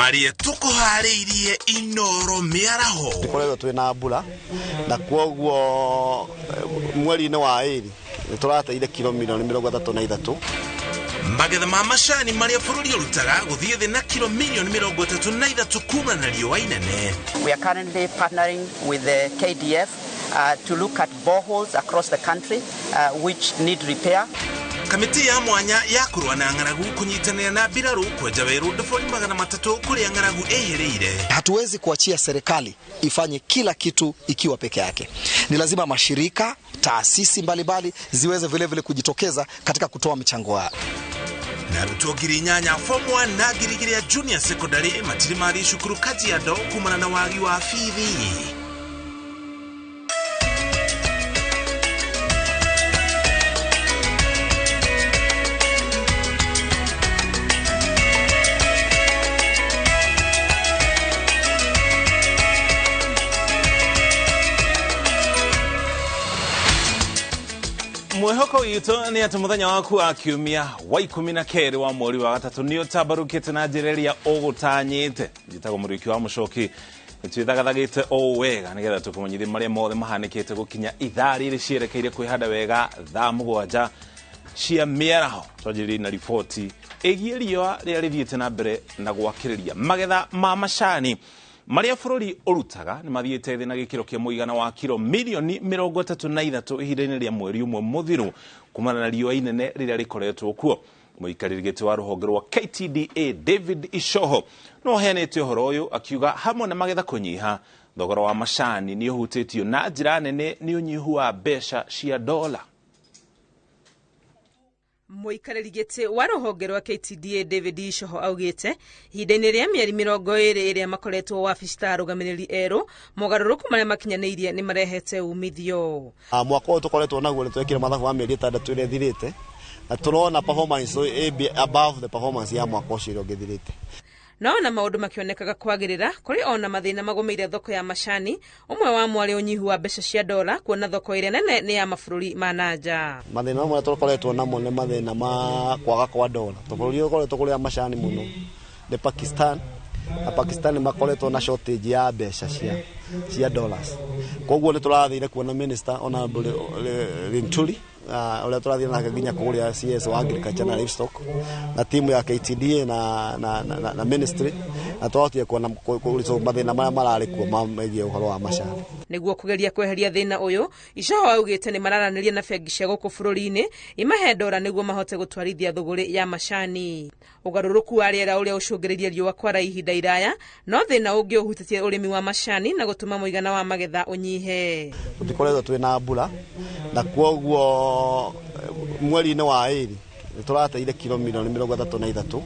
Marĩa tũkũharĩirie Inoro mĩaraho. Tũkoretwo twĩna mbura na kwoguo mweri-inĩ wa ĩrĩ nĩtũrateire kilo milioni 33. Magetha ma macani marĩa bũrũri ũrutaga gũthiĩ thĩ na kilo milioni 33 kumana na riũa inene. We are currently partnering with the KDF to look at boreholes across the country which need repair. Kamĩtĩ ya mwanya ya kũrũa na ng'aragu kũnyitanĩra na mbirarũ kwenja werũ ndobori 300 kũrĩa ng'aragu ĩhĩrĩire. Hatuwezi kuachia serikali ifanye kila kitu ikiwa peke yake. Ni lazima mashirika, taasisi mbalimbali ziweze vile vile kujitokeza katika kutoa michango yao. Na arutwo 8,000 form 1 na 2,000 ya junior secondary matirĩ mathiĩ cukuru Kajiado kumana na wagi wa bithi. Mwĩhoko witũ nĩ atĩ mũthenya waku wa kiumia wa 12 wa mweri wa gatatũ nĩ ũtambarũkĩte na njĩra ĩrĩa ũgũtanyĩte. Njĩtagwo Mũrĩki wa Mũcoki, nĩtwĩthagathagĩte o wega nĩgetha tũkũmenyithie marĩa mothe mahanĩkĩte gũkinya ithaa rĩrĩ cierekeire kwĩhanda wega thaa 7 cia mĩaraho. Twanjĩrĩrie na riboti ĩgiĩ riũa rĩrĩa rĩthiĩte na mbere na gwakĩrĩria magetha ma macani marĩa bũrũri ũrutaga nĩ mathiĩte thĩ na gĩkĩro kĩa mũigana wa kilo milioni 33 ihinda-inĩ rĩa mweri ũmwe mũthiru kumana na riũa inene rĩrĩa rĩkoretwo kuo. Mũikarĩri gĩtĩ wa rũhonge rwa KTDA David Ishoho no aheanĩte ũhoro ũyũ akiuga hamwe na magetha kũnyiha, thogora wa macani nĩ ũhutĩtio na njĩra nene nĩ ũnyihu wa mbeca cia dola. Mũikarĩri gĩtĩ wa rũhonge rwa KTDA David Ishoho augĩte ihinda-inĩ rĩa mĩeri 20 ĩrĩa makoretwo wabici ta arũgamĩrĩri erũ, mogarũrũku marĩa makinyanĩirie nĩ marehete umithio. Mwaka ũyũ tũkoretwo naguo nĩ twekire mathabu ma mĩeri 6 ĩrĩa ĩthirĩte na tũrona performance above the performance ya mwaka ũcio ũrĩa ũngĩthirĩte. No na maũndũ makĩonekaga kwagĩrĩra, kũrĩ ona mathĩna magũmĩire thoko ya macani, ũmwe wamo arĩ ũnyihu wa mbeca cia dola, kuona thoko ĩrĩa nene nĩ ya mabũrũri ma nanja. Mathĩna mamwe tũkoretwo namo nĩ mathĩna ma kwaga kwa dola. Bũrũri ũkoretwo kũrĩa macani mũno nĩ Pakistan, na Pakistan makoretwo na shortage ya mbeca cia dollars. Koguo nĩ tũrathire kuona minister Honorable Linturi ũrĩa tũrathiĩ nake nginya kũrĩa CS wa agriculture na livestock na timu ya KTDA na ministry, na twahotire kuona mathĩna marĩa mararĩ kuo megiĩ ũhoro wa macani. Nĩguo kũgeria kweheria thĩna ũyũ, Ishoho augĩte nĩ mararanĩria na bengi cia gũkũ bũrũri-inĩ imahe ndora nĩguo mahote gũtwarithia thũgũrĩ ya macani. Ũgarũrũku wa rĩera ũrĩa ũcũngĩrĩirie riũa kwara ihinda iraya no thĩna ũngĩ ũhutĩtie ũrĩmi wa macani na gũtũma mũigana wa magetha ũnyihe. Tũtikoretwo twĩna mbura na kwoguo mweri-inĩ wa ĩrĩ nĩtũrateire kilo milioni 33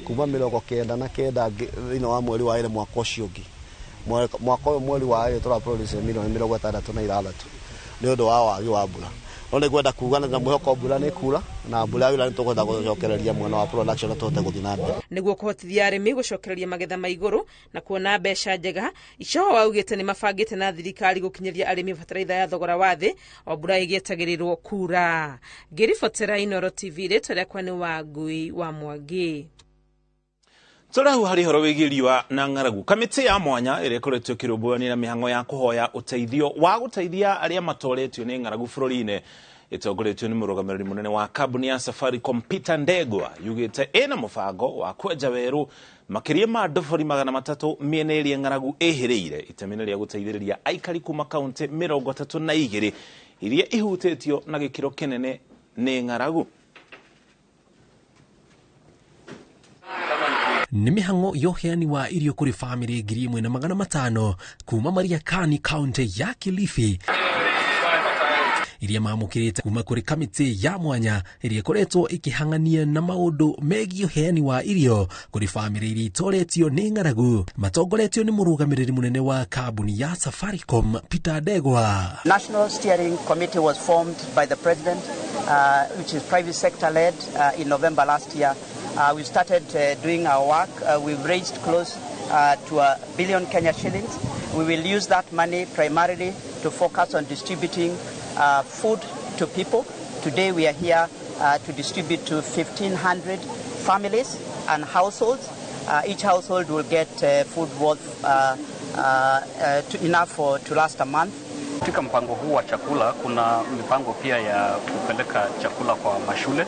kuma 99 thĩinĩ wa mweri wa ĩrĩ mwaka ũcio ũngĩ. Mwaka ũyũ mweri wa ĩrĩ tũraproduce milioni 66 nĩ ũndũ wa wagi wa mbura. No nĩ ngwenda kuga na mwĩhoko mbura nĩ kura na mbura yaura nĩ tũkũhota gũcokereria mwena wa production na tũhote gũthiĩ na mbere. Nĩguo kũhotithia arĩmi gũcokereria magetha ma igũrũ na kuona mbeca njega, Ishoho augĩte nĩ mabangĩte na thirikari gũkinyĩria arĩmi bataraitha ya thogora wa thĩ o mbura ĩgĩetagĩrĩrwo kura. Ngĩribotera Inoro TV, rĩtwa rĩakwa nĩ Wangui wa Mwangi. Tũrahu harĩ ũhoro wĩgiĩ riũa na ng'aragu. Kamĩtĩ ya mwanya ĩrĩa ĩkoretwo ĩkĩrũmbũyania na mĩhang'o ya kũhoya ũteithio wa gũteithia arĩa matoretio nĩ ng'aragu bũrũri-inĩ ĩtongoretio nĩ mũrũgamĩrĩri mũnene wa kambuni ya Safaricom Peter Ndegwa yugĩte ĩna mũbango wa kwenja werũ makĩria ma ndobori 300 mĩena ĩrĩa ng'aragu ĩhĩrĩire itemi-inĩ rĩa gũteithĩrĩria aikari kuma kaũntĩ 32 iria ihutĩtio na gĩkĩro kĩnene nĩ ng'aragu. Nĩ mĩhang'o ya ũheani wa irio kũrĩ bamĩrĩ 1,500 kuma Mariakani kaũntĩ ya Kilifi iria mamũkĩrĩte kuma kũrĩ kamĩtĩ ya mwanya ĩrĩa ĩkoretwo ĩkĩhang'ania na maũndũ megiĩ ũheani wa irio kũrĩ bamĩrĩ iria itoretio nĩ ng'aragu matongoretio nĩ mũrũgamĩrĩri mũnene wa kambuni ya Safaricom Peter Ndegwa. National Steering Committee was formed by the president, which is private sector led, in November last year. We started doing our work. We've raised close to 1 billion Kenya shillings. We will use that money primarily to focus on distributing food to people. Today we are here to distribute to 1,500 families and households. Each household will get food worth enough to last a month. Katika mpango huu wa chakula kuna mipango pia ya kupeleka chakula kwa mashule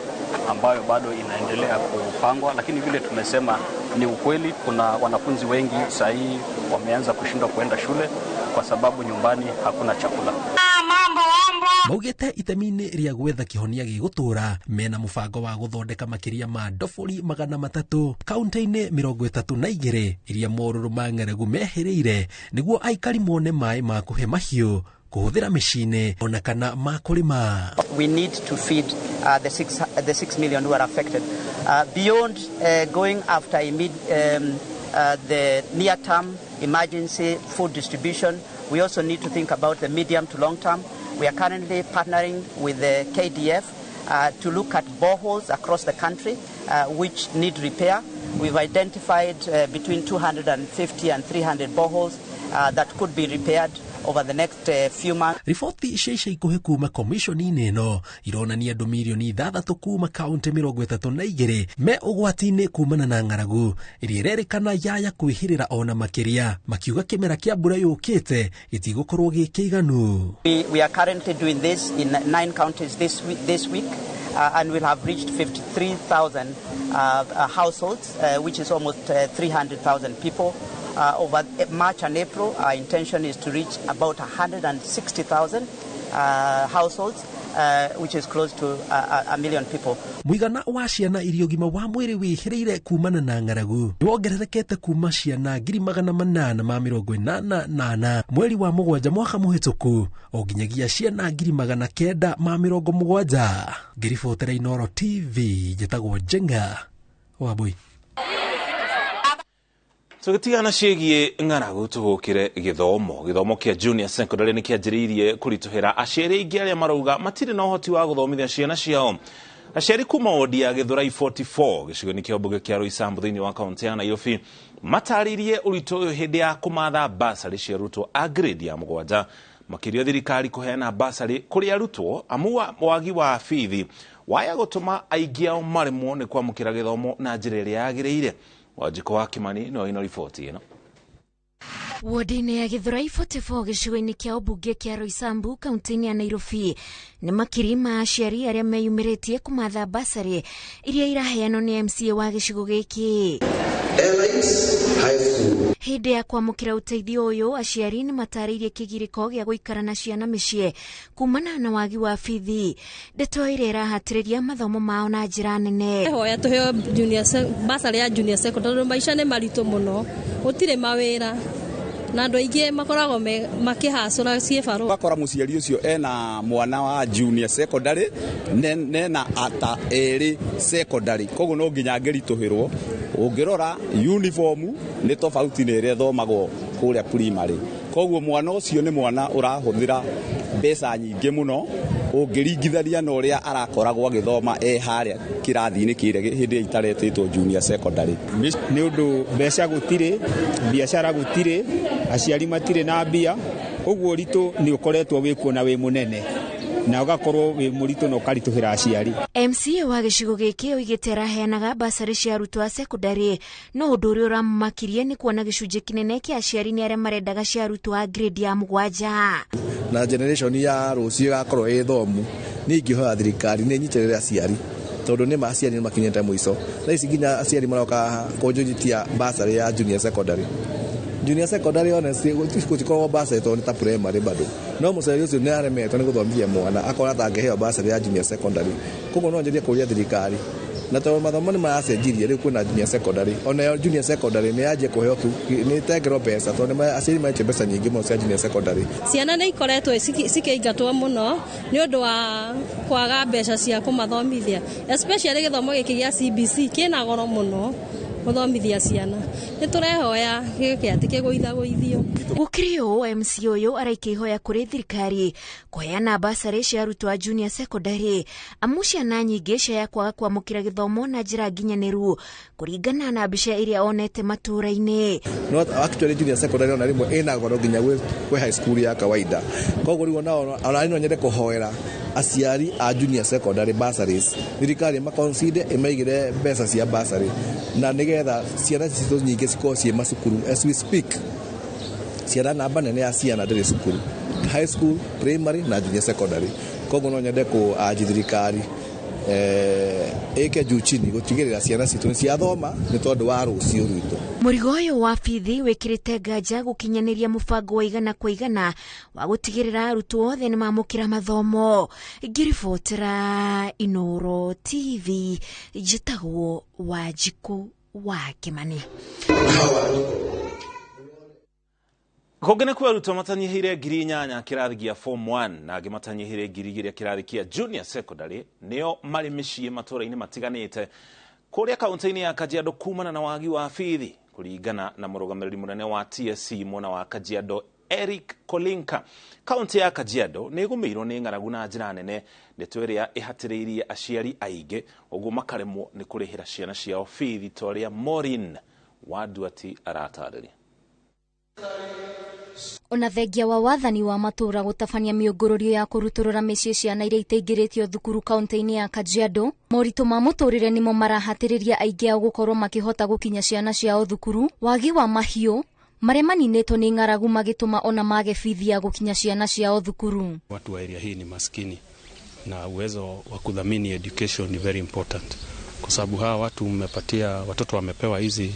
ambayo bado inaendelea kupangwa, lakini vile tumesema ni ukweli, kuna wanafunzi wengi sahii wameanza kushindwa kuenda shule kwa sababu nyumbani hakuna chakula. Maugĩte itemi-inĩ rĩa gwetha kĩhonia gĩgũtũra mena mũbango wa gũthondeka makĩria ma ndobori 300 kaunti-inĩ 32 iria morũrũ ma ng'aragu mehĩrĩire nĩguo aikari mone maĩ ma kũhe mahiũ kũhũthĩra mĩciĩ-inĩ ona kana ma kũrĩma. We need to feed the 6 million who are affected. Beyond going after the near-term emergency food distribution, we also need to think about the medium to long term. We are currently partnering with the KDF to look at boreholes across the country which need repair. We've identified between 250 and 300 boreholes that could be repaired over the next few months. Riboti cia ica ikuhĩ kuma komishoni-inĩ ĩno ironania andũ mirioni 6 kuma kaunti 32 me ũgwati-inĩ kumana na ng'aragu ĩrĩa ĩrerĩkana yaya kwĩhĩrĩra ona makĩria, makiuga kĩmera kĩa mbura yũkĩte gĩtigũkorwo gĩ kĩiganu. We are currently doing this in 9 counties this week, and we'll have reached 53,000 households, which is almost 300,000 people. Over March and April, our intention is to reach about 160,000 households, which is close to a million people. Mũigana wa ciana iria ũgima wa mwĩrĩ wĩhĩrĩire kumana na ng'aragu nĩwongererekete kuma ciana 884 mweri wa 7 mwaka mũhĩtũku o nginyagia ciana 970. Ngĩribotera Inooro TV, njĩtagwo Njenga Wambui. Tũgĩtigana ciĩgiĩ ng'aragu tũgũkĩre gĩthomo kĩa junior secondary nĩ kĩanjĩrĩirie kũritũhĩra aciari aingĩ arĩa marauga matirĩ na ũhoti wa gũthomithia ciana ciao. Aciari kuma wodi ya Gĩthũrai 44 gĩcigo-inĩ kĩa mbunge kĩa Roysambu thĩinĩ wa kaunti ya Nairobi matarĩirie ũritũ ũyũ hĩndĩ ya kũmatha basarĩ cia arutwo a grade ya 7, makĩria thirikari kũheana basarĩ kũrĩ arutwo amu wagi wa bithi waya gũtũma aingĩ ao maremwo nĩ kwamũkĩra gĩthomo na njĩra ĩrĩa yagĩrĩire. Wanjiko wa Kimani no ino riboti ĩno. Wodi-inĩ ya Gĩthũrai 44 gĩcigo-inĩ kĩa ũmbunge kĩa Roysambu kaunti-inĩ ya Nairobi nĩ makiri ma aciari arĩa meyumĩrĩtie kũmatha basarĩ iria iraheanwo nĩ MCA wa gĩcigo gĩkĩ. Hĩndĩ ya kwamũkĩra ũteithio ũyũ, aciari nĩ matarĩirie kĩgirĩko gĩa gũikara na ciana mĩciĩ kumana na wagi wa bithi, ndeto ĩrĩa ĩrahatĩrĩria mathomo mao na njĩra nene. Hoya tũheo basarĩ ya junior secondary, maica nĩ maritũ mũno, gũtirĩ mawĩra na andũ aingĩ makoragwo makĩhacũra ciĩbarũa. Ũgakora mũciari ũcio ena mwana wa junior secondary nena ata erĩ secondary, koguo no nginya angĩritũhĩrwo. Ũngĩrora uniform nĩ tofauti na ĩrĩa ĩthomagwo kũrĩa primary, koguo mwana ũcio nĩ mwana ũrahũthĩra mbeca nyingĩ mũno ũngĩringithania na ũrĩa arakoragwo agĩthoma e harĩa kĩrathi-inĩ kĩrĩa hĩndĩ ĩrĩa itaretĩtwo junior secondary. Nĩ ũndũ mbeca gũtirĩ, biacara gũtirĩ, aciari matirĩ na mbia, ũguo ũritũ nĩ ũkoretwo wĩkuo na wĩ mũnene na ũgakorwo wĩ mũritũ na ũkaritũhĩra aciari. MCA wa gĩcigo gĩkĩ oigĩte araheanaga basarĩ cia arutwo a secondary, no ũndũ ũrĩa ũramakirie nĩ kuona gĩcunjĩ kĩnene kĩa aciari nĩ arĩa marendaga cia arutwo a grade ya 7. Na generation ya rũciũ ĩgakorwo ĩ thomu, niĩ ingĩhoya thirikari nĩ ĩnyitĩrĩre aciari tondũ nĩ ma aciari nĩ makinyĩte mũico. Thaa ici nginya aciari maroka kũnjũnyitia basarĩ ya junior secondary. Junior secondary honestly gũtikoragwo basarĩ tondũ nĩ ta primary bado, no mũciari ũcio nĩ aremetwo nĩ gũthomithia mwana akona ta angĩheo basarĩ ya junior secondary. Koguo no njerie kũria thirikari, na tondũ mathomo nĩ maracenjirie rĩu kwĩna junior secondary, ona yo junior secondary nĩ yanjie kũheo nĩ ĩtengerwo mbeca tondũ aciari maretia mbeca nyingĩ mũno cia junior secondary. Ciana nĩ ikoretwo cikĩingatwo mũno nĩ ũndũ wa kwaga mbeca cia kũmathomithia, especially gĩthomo gĩkĩ gĩa CBC kĩna goro mũno gũthomithia ciana. Nĩ tũrehoya gĩke atĩ kĩgũithagũithio. Gũkĩrĩ ũũ, MC ũyũ araikia ihoya kũrĩ thirikari kũheana basarĩ cia arutwo a junior secondary amu ciana nyingĩ ciaya kwaga kwamũkĩra gĩthomo na njĩra nginyanĩru kũringana na mbica ĩrĩa onete matũũra-inĩ. No actually junior secondary ona rĩmwe ĩna goro nginya gwĩ high school ya kawaida, koguo rĩu ona no nyende kũhoera aciari a junior secondary bursaries, thirikari maconsider ĩmaigĩre mbeca cia bursary. Na nĩgetha ciana citũ nyingĩ cikorwo ciĩ macukuru. As we speak, ciana, namba nene ya ciana ndĩrĩ cukuru, high school, primary na junior secondary. Koguo no nyende kũ anji thirikari ĩke juu chini gũtigĩrĩra ciana citũ nĩ ciathoma, nĩ tondũ wa rũciũ rwitũ. Mũrigo ũyũ wa bithi wĩkĩrĩte nganja gũkinyanĩria mũbango wa igana kwa igana wa gũtigĩrĩra arutwo othe nĩ mamũkĩra mathomo. Ngĩribotera Inoro TV, njĩtagwo Wanjikũ wa Kĩmani. Kũngĩ nĩ arutwo matanyihĩire 8,000 kĩrathi gĩa form 1 na angĩ matanyihĩire 2,000 kĩrathi kĩa junior secondary nĩo marĩ mĩciĩ matũũra-inĩ matiganĩte kũrĩa kaunti-inĩ ya Kajiado kumana na wagi wa bithi, kũringana na mũrũgamĩrĩri mũnene wa TSC mwena wa Kajiado, Eric Kolinka. Kaunti ya Kajiado nĩ ĩgũmĩirwo nĩ ng'aragu na njĩra nene, ndeto ĩrĩa ĩhatĩrĩirie aciari aingĩ ũguo makaremwo nĩ kũrĩhĩra ciana ciao bithi, ta ũrĩa Maureen Wanduati aratarĩria. Ona thengia wa wathani wa matũra gũtabania mĩũngũrũrio ya kũrutũrũra mĩciĩ ciana iria itaingĩrĩtio thukuru kaunti-inĩ ya Kajiado, moritũ ma mũtũrĩre nĩmo marahatĩrĩria aingĩ ao gũkorwo makĩhota gũkinya ciana ciao thukuru. Wagi wa mahiũ marĩa maninĩtwo nĩ ng'aragu magĩtũma ona mage bithi ya gũkinya ciana ciao thukuru. Watu wa area hii ni maskini na uwezo wa kudhamini education ni very important, kwa sababu hawa watu mmepatia watoto wamepewa hizi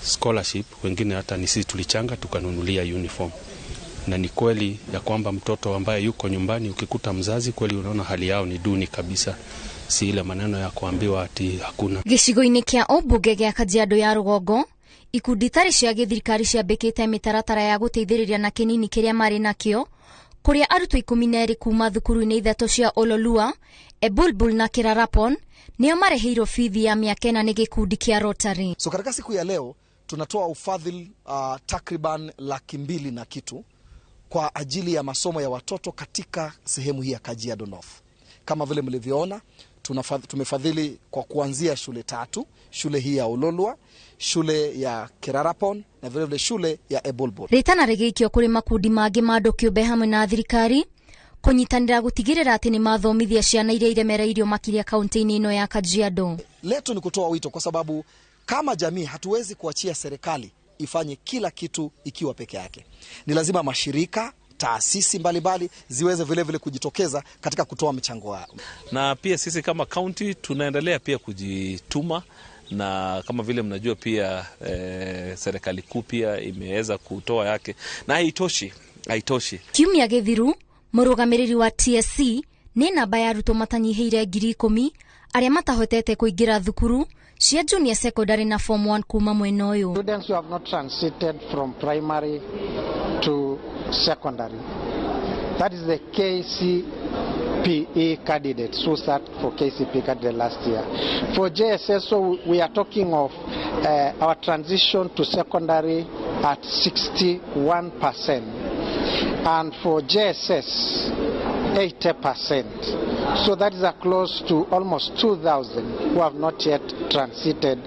scholarship, wengine hata ni sisi tulichanga tukanunulia uniform. Na ni kweli ya kwamba mtoto ambaye yuko nyumbani, ukikuta mzazi kweli unaona hali yao ni duni kabisa, si ile maneno ya kuambiwa ati hakuna. Gĩcigo-inĩ kĩa ũmbunge gĩa Kajiado ya rũgongo, ikundi itarĩ cia gĩthirikari ciambĩkĩte mĩtaratara ya gũteithĩrĩria na kĩnini kĩrĩa marĩ nakĩo, kũrĩa arutwo 12 kuma thukuru-inĩ ithatũ cia Ololua, Ebulbul na Kirarapon nĩo marĩhĩirwo bithi ya mĩaka 4 nĩ gĩkundi kĩa Rotary. So katika siku ya leo tunatoa ufadhili takriban 200,000 na kitu kwa ajili ya masomo ya watoto katika sehemu hii ya Kajiado North. Kama vile mlivyoona, tumefadhili kwa kuanzia shule tatu, shule hii ya Ololua, shule ya Kirarapon na vile vile shule ya Ebulbul. Rĩtana rĩgĩikio kũrĩ makundi mangĩ ma andũ kĩũmbe hamwe na thirikari kũnyitanĩra gũtigĩrĩra atĩ nĩ mathomithia ciana iria iremereirio makĩria kaunti-inĩ ĩno ya Kajiado. Letu ni kutoa wito kwa sababu kama jamii hatuwezi kuachia serikali ifanye kila kitu ikiwa peke yake. Ni lazima mashirika, taasisi mbalimbali ziweze vile vile kujitokeza katika kutoa michango yao. Na pia sisi kama county tunaendelea pia kujituma, na kama vile mnajua pia serikali kuu pia imeweza kutoa yake, na haitoshi, haitoshi. Kiumia gĩthiru, mũrũgamĩrĩri wa TSC nĩ namba ya arutwo matanyihĩire 10,000 arĩa matahotete kũingĩra thukuru cia junior secondary na form 1 kuma mwena ũyũ. Students who have not transited from primary to secondary. That is the KCPE candidates who sat for KCPE candidate last year. For JSS, so we are talking of our transition to secondary at 61%. And for JSS, 80%. So that is a close to almost 2,000 who have not yet transited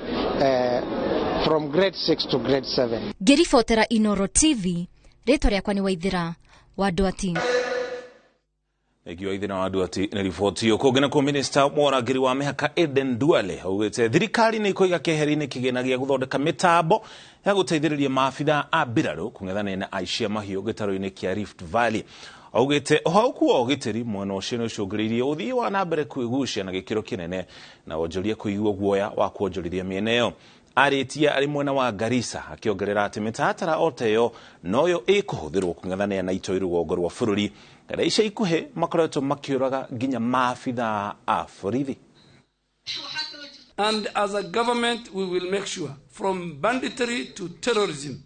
from grade 6 to grade 7. Ngĩribotera Inoro TV, rĩtwa rĩakwa nĩ Waithĩra wa Ndwati. Thengio Waithĩra wa Ndwati nĩ riboti ĩyo. Kũngĩ nakuo, minista mũrangĩri wa mĩhaka Aden Duale augĩte thirikari nĩ ĩkũiga keheri-inĩ kĩgĩna gĩa gũthondeka mĩtambo ya gũteithĩrĩria maabithaa a mbirarũ kũng'ethanĩra na aici a mahiũ gĩtarũ-inĩ kĩa Rift Valley. Augĩte ũhauku wa ũgitĩri mwena ũcio nĩ ũcũngĩrĩirie ũthii wa na mbere kwĩgucia na gĩkĩro kĩnene na wonjoria kũigua guoya wa kuonjorithia mĩena ĩyo. Arĩtie arĩ mwena wa Garissa, akĩongerera atĩ mĩtaratara o ta ĩyo noyo ĩkũhũthĩrwo kũng'ethanĩra na itoi rũgongo rwa bũrũri arĩa ica ikuhĩ makoretwo makĩũraga nginya maabithaa a borithi. And as a government, we will make sure from banditry to terrorism,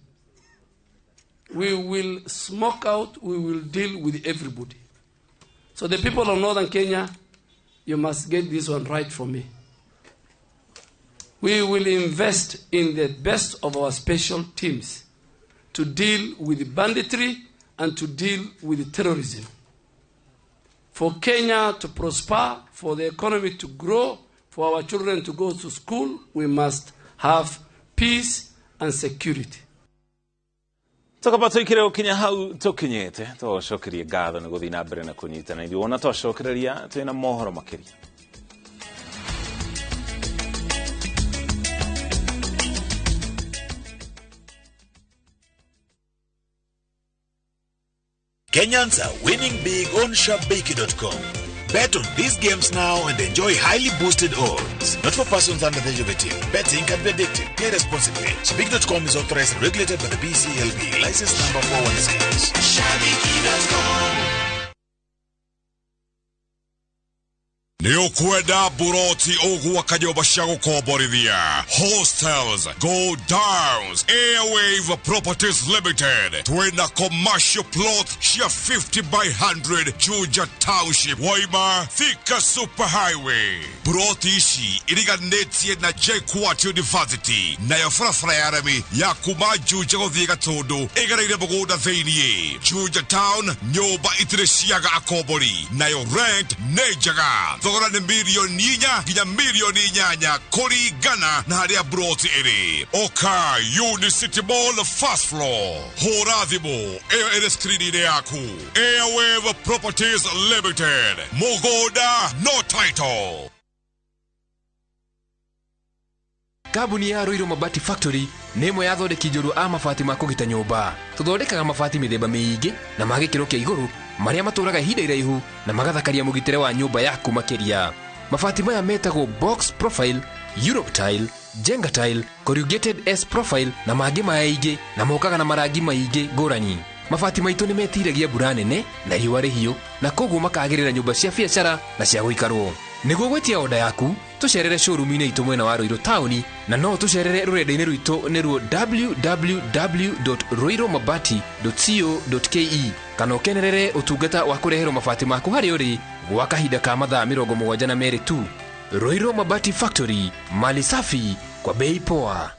we will smoke out, we will deal with everybody. So the people of Northern Kenya, you must get this one right from me. We will invest in the best of our special teams to deal with banditry and to deal with terrorism. For Kenya to prosper, for the economy to grow, for our children to go to school, we must have peace and security. Tũkaba tũikire gũkinya hau tũkinyĩte, tũgũcokerie ngatho nĩ gũthiĩ na mbere na kũnyitana ithuĩ, ona twacokereria twĩna mohoro makĩria. Kenyans are winning big on Shabiki.com. Bet on these games now and enjoy highly boosted odds. Not for persons under the age of 18. Betting can be addictive. Play responsibly. Shabiki.com is authorized and regulated by the BCLB. License number 416. Shabiki.com. Nĩ ũkwenda buroti ũgwaka nyũmba cia gũkomborithia hostels go downs Airwave Properties Limited twĩna commercial plot cia 50 by 100 Juja Township Waima Thika Super Highway buroti ici iriganĩtie na JKUAT University nayo barabara ya rami ya kuma Juja gũthiĩ Gatũndũ ĩgereire mũgũnda thĩiniĩ Juja Town nyũmba itirĩ ciaga akombori nayo rent nĩ njega thogora nĩ mirioni 4 nginya mirioni 8 kũringana na harĩa broti ĩrĩ. Oka Unicity Mall first floor. Hũra thimũ ĩyo ĩrĩ screen-inĩ yaku. Airwave Properties Limited. Mũgũnda no title. Kambuni ya Ruiru Mabati Factory nĩ ĩmwe ya athondeki njorua a mabati ma kũgita nyũmba. Tũthondekaga mabati mĩthemba mĩingĩ na ma gĩkĩro kĩa igũrũ marĩa matũraga ihinda iraihu na magathakaria mũgitĩre wa nyũmba yaku makĩria. Mabati maya metagwo box profile, Europe tile, Jenga tile, corrugated S profile na mangĩ maingĩ na mokaga na marangi maingĩ ngũrani. Mabati maitũ nĩ metiragia mbura nene na riũa rĩhiũ na koguo makagĩrĩra nyũmba cia biacara na cia gũikarwo. Nĩguo gwĩtia oda yaku tũcerere showroom-inĩ itũ mwena wa Ruiru taũni na no tũcerere rũrenda-inĩ rwitũ nĩruo www.ruirumabati.co.ke kana ũkenerere ũtungata wa kũreherwo mabati maku harĩa ũrĩ gwa kahinda ka mathaa 72 tu. Ruiru Mabati Factory, mali safi kwa bei poa.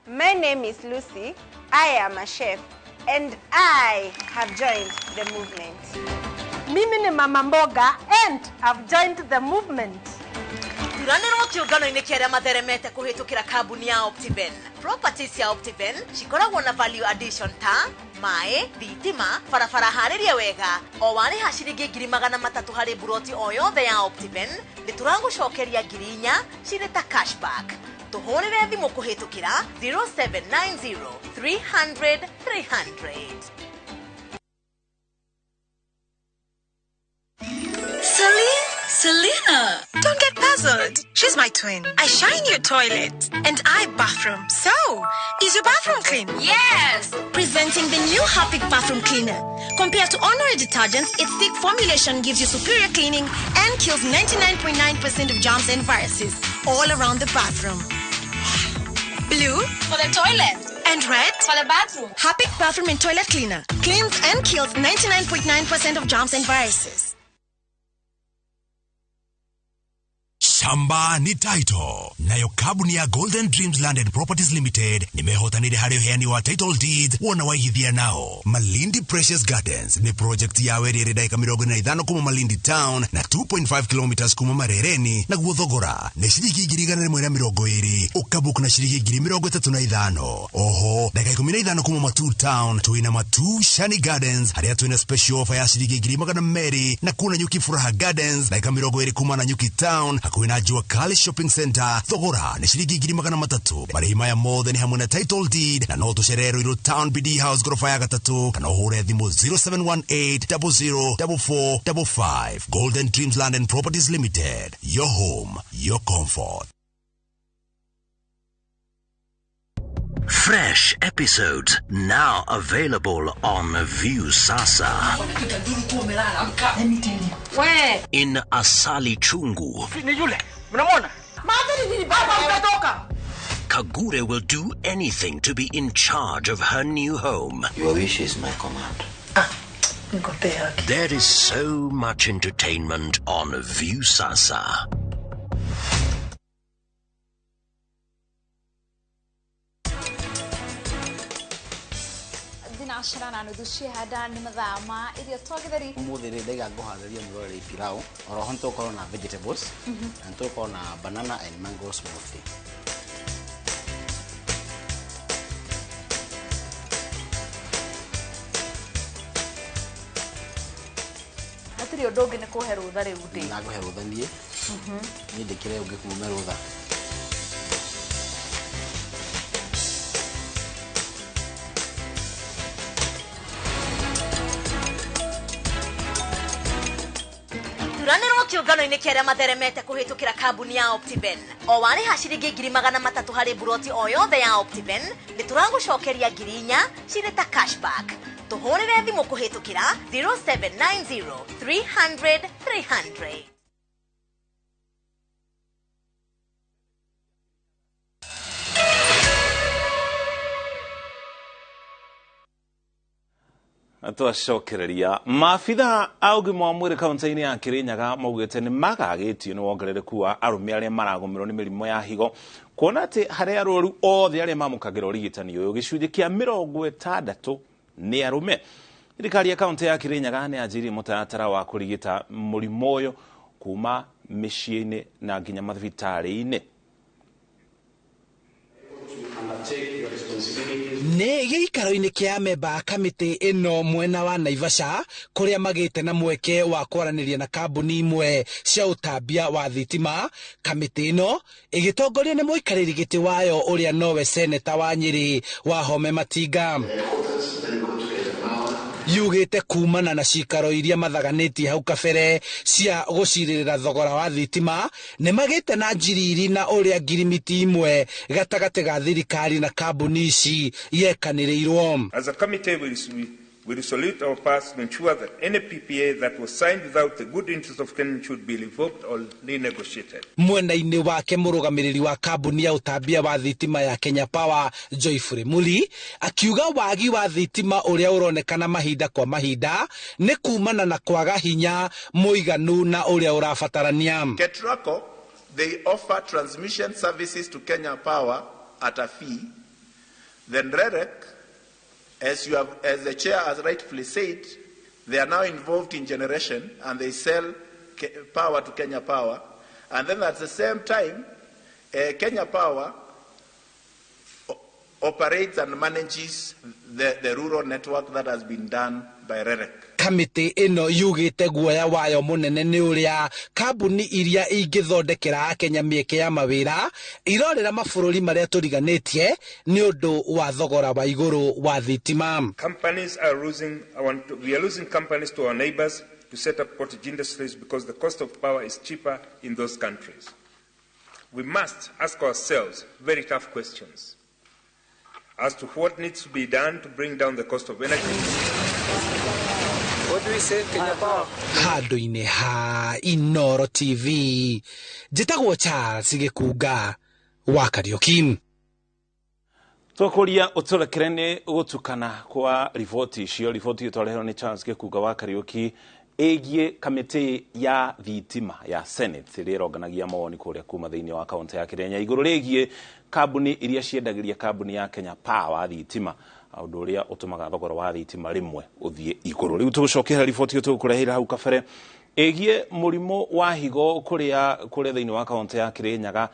My name is Lucy. I am a chef and I have joined the movement. Mimi ni mama mboga and I've joined the movement. Thuranĩrwo kĩũngano-inĩ kĩa arĩa matheremete kũhĩtũkĩra kambuni ya Optiven. Properties cia Optiven cikoragwo na value addition ta maĩ, thitima, barabara harĩrie wega. O warĩha ciringi 300,000 harĩ buroti o yothe ya Optiven, nĩtũragũcokeria 4,000 cirĩ ta cashback. Tũhũrĩre thimũ kũhĩtũkĩra 0790 300 300. Celine? Selena! Don't get puzzled. She's my twin. I shine your toilet and I bathroom. So, is your bathroom clean? Yes! Presenting the new Harpic bathroom cleaner. Compared to ordinary detergents, its thick formulation gives you superior cleaning and kills 99.9% of germs and viruses all around the bathroom. Blue for the toilet and red for the bathroom. Harpic bathroom and toilet cleaner cleans and kills 99.9% of germs and viruses. Shamba ni title. Nayo kabuni ya Golden Dreams Land and Properties Limited nimehotanire harĩ ũheani wa title deeds wona waigithia nao. Malindi Precious Gardens ni project ya weri ĩrĩ ndagĩka 45 kuma Malindi Town na 2.5 kilometers kuma Marereni, naguo thogora nĩ ciringi 120,000 ũkabook na ciringi 35,000. Oho ndagĩka 15 kuma Matuu Town twina Matuu Shani Gardens harĩa twina special offer ya ciringi 200,000 na kuna Nyuki Furaha Gardens ndagĩka 20 kuma na Nyuki Town hakuhĩ na Jua Kali Shopping Center thogora nĩ ciringi 300,000. Marĩhi maya mothe nĩ hamwe na title deed na no tũcerere Ruiru Town BD House gorofa ya 3 kana ũhũre thimũ 0718 004455. Golden Dreams Land and Properties Limited, your home, your comfort. Fresh episodes now available on View Sasa. Let me tell you. Where? In Asali Chungu. Kagure will do anything to be in charge of her new home. Your wish is my command. There is so much entertainment on View Sasa. Na nuthu cia nĩ mathaa ma irio twa gĩtheri. Ũmũthĩ rĩ ndaiga ngũharĩria mũroreri pilau oroho nĩ tũgũkorwo na vegetables na nĩ tũgũkorwo na banana and mango smoothie. Hatirĩ ũndũ ũngĩ nĩ kũhe rũtha rĩu ndĩ. Na ngũhe rũtha niĩ. Niĩ ndĩkĩre ũngĩ kume rũtha. kĩũngano-inĩ kĩa arĩa matheremete kũhĩtũkĩra kambuni ya Optiven. O warĩha ciringi 300,000 harĩ buroti o yothe ya Optiven, nĩ tũragũcokeria 4,000 cirĩ ta cashback. Tũhũrĩre thimũ kũhĩtũkĩra 0790 300 300. Twacokereria maabitha a ũgima wa mwĩrĩ kaunti-inĩ ya Kirinyaga maugĩte nĩ magagĩtio nĩ wongerereku wa arũme arĩa maragũmĩrwo nĩ mĩrimũ ya higo, kuona atĩ harĩ arwaru othe arĩa mamũkagĩra ũrigitani ũyũ gĩcunjĩ kĩa 60 nĩ arũme. Thirikari ya kaunti ya Kirinyaga nĩ yanjirie mũtaratara wa kũrigita mũrimũ ũyũ kuma mĩciĩ-inĩ na nginya mathibitarĩ-inĩ. Nĩ gĩikaro-inĩ kĩa amemba a kamĩtĩ ĩno mwena wa Naivasha kũrĩa magĩte na mweke wa kwaranĩria na kambuni imwe cia ũtambia wa thitima. Kamĩtĩ ĩno ĩgĩtongorio nĩ mũikarĩri gĩtĩ wayo ũrĩa nowe seneta wa Nyĩrĩ Wahome Matinga, yugĩte kumana na cikaro iria mathaganĩtie hau kabere cia gũcirĩrĩra thogora wa thitima nĩ magĩte na njiriri na ũrĩa ngirimiti imwe gatagatĩ ga thirikari na kambuni ici yekanĩrĩirwo. As a committee, we resolute our path to ensure that any PPA that was signed without the good interest of Kenya should be revoked or renegotiated. Mwena-inĩ wake mũrũgamĩrĩri wa kambuni ya ũtambia wa thitima ya Kenya Power Joyfrey Muli akiuga wagi wa thitima ũrĩa ũronekana mahinda kwa mahinda nĩ kumana na kwaga hinya mũiganu na ũrĩa ũrabatarania. Ketraco, they offer transmission services to Kenya Power at a fee. Then REREC, as the chair has rightfully said, they are now involved in generation and they sell power to Kenya Power. And then at the same time, Kenya Power operates and manages the rural network that has been done by REREC. Kamĩtĩ ĩno yugĩte guoya wayo mũnene nĩ ũrĩa kambuni iria ingĩthondekera Akenya mĩeke ya mawĩra irorĩra mabũrũri marĩa tũriganĩtie nĩ ũndũ wa thogora wa igũrũ wa thitima. Companies are losing, we are losing companies to our neighbors to set up cottage industries because the cost of power is cheaper in those countries. We must ask ourselves very tough questions as to what needs to be done to bring down the cost of energy. Handũ-inĩ ha Inoro TV, njĩtagwo Charles Gĩkunga wa Kariũki. Twakuria ũtũrekere nĩ gũtukana kwa riboti icio. Riboti ĩyo twareherwo nĩ Charles Gĩkunga wa Kariũki ĩgiĩ kamĩtĩ ya thitima ya Senate ĩrĩa ĩronganagia mawoni kũrĩa kuma thĩinĩ wa kaunti ya Kĩrĩnya igũrũ rĩgiĩ kambuni iria ciendagĩria kambuni ya Kenya Power thitima, ũndũ ũrĩa ũtũmaga thogora wa thitima rĩmwe ũthiĩ igũrũ. Rĩu tũgũcokera riboti ĩyo tũgũkũrehera hau kabere ĩgiĩ mũrimũ wa higo kũrĩa thĩinĩ wa kaunti ya Kĩrĩnyaga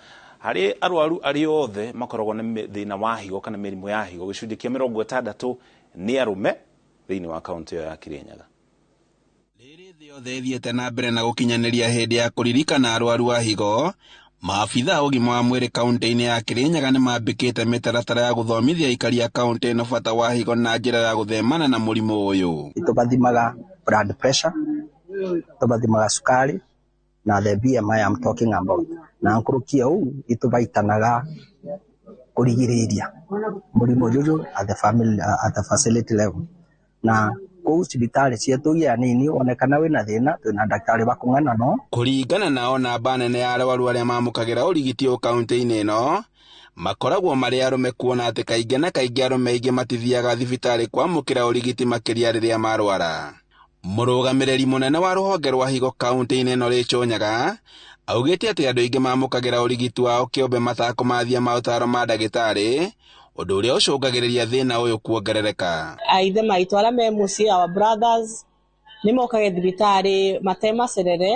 harĩ arwaru arĩa othe makoragwo na thĩna wa higo kana mĩrimũ ya higo gĩcunjĩ kĩa 60 nĩ arũme thĩinĩ wa kaunti ĩyo ya Kĩrĩnyaga. Yothe ĩthiĩte na mbere na gũkinyanĩria hĩndĩ ya kũririkana arwaru a higo, maabitha a ũgima wa mwĩrĩ kaunti-inĩ ya Kĩrĩnyaga nĩmambĩkĩte mĩtaratara ya gũthomithia aikari a kaunti ĩno bata wa higo na njĩra ya gũthemana na mũrimũ ũyũ. Tũbathimaga blood pressure, tũbathimaga cukari na the BMI I'm talking about, na nkurukia ũũ itubaitanaga kũrigĩrĩria mũrimũ ũyũ at the family, at the facility level, na kũu thibitarĩ cietũ iria nini onekana wĩna thĩna twĩna ndagĩtarĩ bakũng'ana no. Kũringana nao namba nene ya arwaru arĩa mamũkagĩra ũrigiti ũyũ kaunti-inĩ ĩno makoragwo marĩ arũme, kuona atĩ kaingĩ na kaingĩ arũme aingĩ matithiaga thibitarĩ kwamũkĩra ũrigiti makĩria rĩrĩa marwara. Mũrũgamĩrĩri mũnene wa rũhonge rwa higo kaunti-inĩ ĩno Rachel Nyaga augĩte atĩ andũ aingĩ mamũkagĩra ũrigiti wao kĩũmbe matakũmathia maũtaro ma ndagĩtarĩ, ũndũ ũrĩa ũcũngagĩrĩria thĩna ũyũ kuongerereka. Aithe maitũ arĩa me mũciĩ, our brothers, nĩ mokage thibitarĩ matemacerere,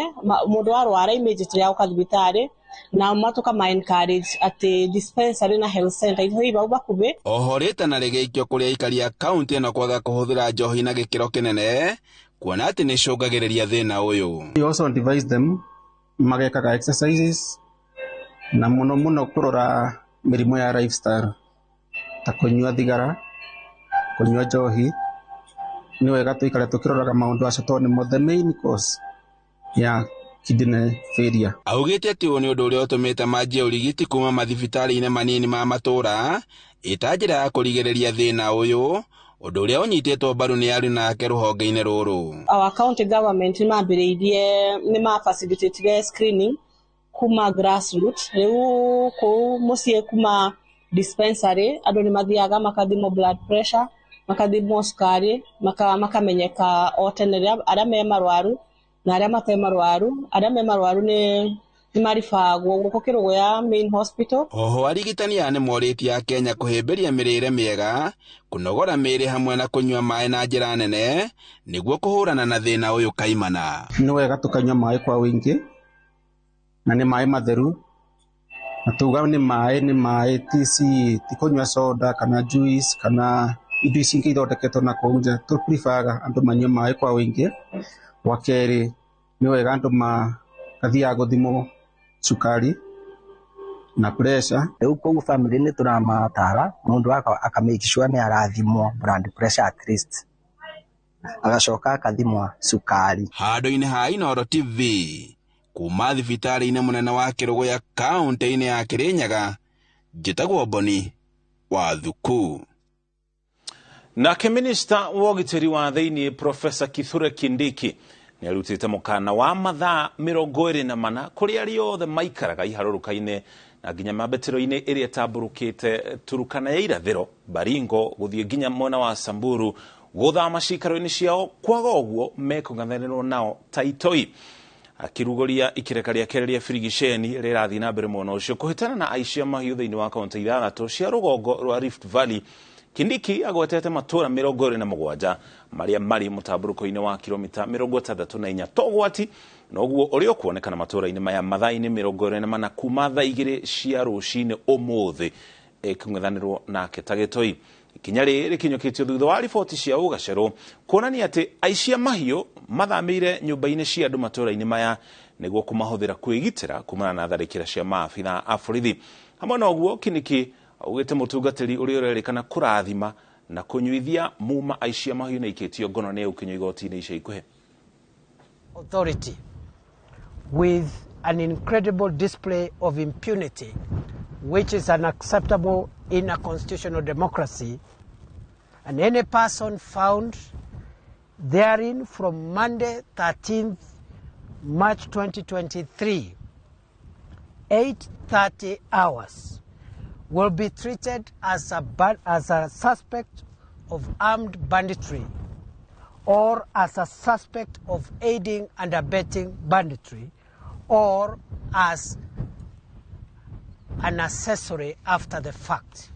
mũndũ arwara immediately agoka thibitarĩ na matuka ma encourage atĩ dispensary na health center itho ibau bakube. Oho rĩtana rĩgĩikio kũrĩ aikari a kaunti ĩno kwaga kũhũthĩra njohi na gĩkĩro kĩnene kuona atĩ nĩcũngagĩrĩria thĩna ũyũ. We also advise them magekaga exercises na mũno mũno kũrora mĩrimũ ya lifestyle ta kũnyua thigara, kũnyua njohi. Nĩ wega tũikare tũkĩroraga maũndũ acio tondũ nĩmo the main cause ya kidney failure. Augĩte atĩ ũyũ nĩ ũndũ ũrĩa ũtũmĩte manjie ũrigiti kuma mathibitarĩ-inĩ manini ma matũũra ĩta njĩra ya kũrigĩrĩria thĩna ũyũ, ũndũ ũrĩa ũnyitĩtwo mbaru nĩ aruna ake rũhonge-inĩ rũrũ. Our county government nĩ mambĩrĩirie, nĩ ma facilitatire screening kuma grassroots, rĩu kũu mũciĩ kuma dispensary andũ nĩ mathiaga makathimwo blood pressure, makathimwo cukari, makamenyeka o tene arĩa me marwaru na arĩa mate marwaru. Arĩa me marwaru nĩ maribagwo gũkũ Kĩrũgũya main hospital. Oho arigitani aya nĩ morĩtie Akenya kũhĩmbĩria mĩrĩre mĩega, kũnogora mĩĩrĩ hamwe na kũnyua maĩ na njĩra nene nĩguo kũhũrana na thĩna ũyũ kaimana. Nĩ wega tũkanyua maĩ kwa ũingĩ, na nĩ maĩ matheru, na tuga nĩ maĩ ti kũnyua soda kana juice kana indo ici ingĩ ithondeketwo na kũu nja. Tũ prefer andũ manyue maĩ kwa ũingĩ. Wa kerĩ nĩ wega andũ magathiaga gũthimwo cukari na pressure. Rĩu kũu family nĩ tũramatara mũndũ aka make sure nĩ arathimwo blood pressure at least, agacoka akathimwo cukari. Handũ-inĩ ha Inooro TV kuma thibitarĩ-inĩ mũnene wa Kĩrũgũya kaũntĩ-inĩ ya Kĩrĩnyaga, njĩtagwo Boni wa Thuku. Nake minista wa ũgitĩri wa thĩinĩ Professor Kithure Kindiki nĩ arutĩte mũkana wa mathaa 24 kũrĩ arĩa othe maikaraga iharũrũka-inĩ na nginya mambĩtĩro-inĩ ĩrĩa ĩtambũrũkĩte Turukana ya irathĩro, Baringo gũthiĩ nginya mwena wa Samburu gũthama ciikaro-inĩ ciao, kwaga ũguo mekũng'ethanĩrwo nao ta itoi. Akĩrugũria ikĩreka rĩa kerĩ rĩa birigiceni rĩrathiĩ na mbere mwena ũcio kũhĩtana na aici a mahiũ thĩinĩ wa kaũntĩ 6 cia rũgongo rwa Rift Valley. Kindiki agwetete matũra 27 marĩa marĩ mũtambũrũko-inĩ wa kilomita 64 to ũgwati noguo ũrĩa ũkuonekana matũra-inĩ maya mathaa-inĩ 24 kuma thaa 2 cia rũcinĩ ũmũthĩ ĩkũng'ethanĩrwo nake ta gĩtoi. Ikinya rĩrĩ rĩkinyũkĩtio thutha wa riboti cia ũgacerũ kuonania atĩ aici a mahiũ mathamĩire nyũmba-inĩ cia andũ matũra-inĩ maya nĩguo kũmahũthĩra kwĩgitĩra kumana na tharĩkĩra cia maabitha a borithi. Hamwe na ũguo Kindiki augĩte mũtungatĩri ũrĩa ũrerĩkana kũrathima na kũnyuithia muma aici a mahiũ nĩ aikĩtio ngono nĩ egũkinyio igoti-inĩ ica ikuhĩ. Authority with an incredible display of impunity which is unacceptable in a constitutional democracy, and any person found therein from Monday 13th March 2023, 8:30 hours, will be treated as a suspect of armed banditry or as a suspect of aiding and abetting banditry or as an accessory after the fact.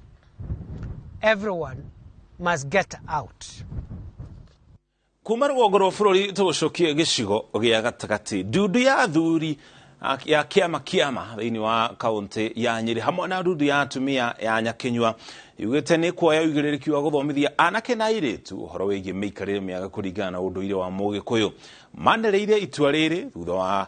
Everyone must get out. Kuma rũgongo rwa bũrũri tũgũcokie gĩcigo gĩa gatagatĩ, ndundu ya athuri ya kĩama kĩama thĩinĩ wa kaũntĩ ya Nyĩrĩ hamwe na ndundu ya atumia ya Nyakinyua yugĩte nĩ kuoya ũigĩrĩrĩki wa gũthomithia anake na airĩtu ũhoro wĩgiĩ mĩikarĩre mĩega kũringana na ũndũire wa Mũgĩkũyũ. Manĩrĩire itua rĩrĩ thutha wa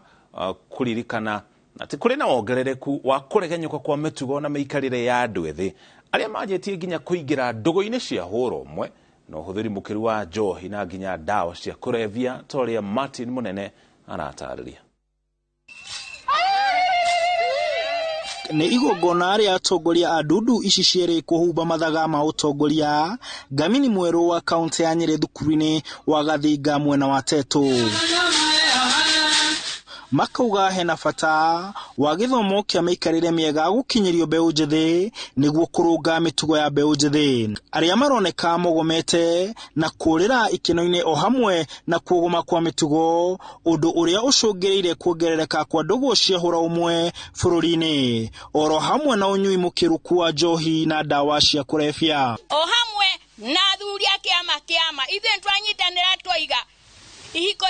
kũririkana atĩ kũrĩ na wongerereku wa kũregenyũka kwa mĩtugo na mĩikarĩre ya andũ ethĩ arĩa manjĩtie nginya kũingĩra ndũgũ-inĩ cia hũra ũmwe na ũhũthĩri mũkĩru wa njohi na nginya ndawa cia kũrebia ta ũrĩa Martin Mũnene aratarĩria. Nĩ igongona rĩa atongoria a ndundu ici cierĩ kũhumba mathaga ma ũtongoria ngamini mwerũ wa kaũntĩ ya Nyĩrĩ thukuru-inĩ wa Gathinga mwena wa Tetu. Makauga hena bata wa gĩthomo kĩa mĩikarĩre mĩega gũkinyĩrio mbeũ njĩthĩ nĩguo kũrũnga mĩtugo ya mbeũ njĩthĩ. Arĩa maroneka mogomete na kũrĩra ikeno-inĩ o hamwe na kuogoma kwa mĩtugo, ũndũ ũrĩa ũcũngĩrĩire kuongerereka kwa ndũgũ cia hũra ũmwe bũrũri-inĩ, oro hamwe na ũnyui mũkĩrũku wa njohi na ndawa cia kũrebia. O hamwe na athuri a kĩama kĩama ithuĩ nĩtwanyitanĩra twaiga ihiko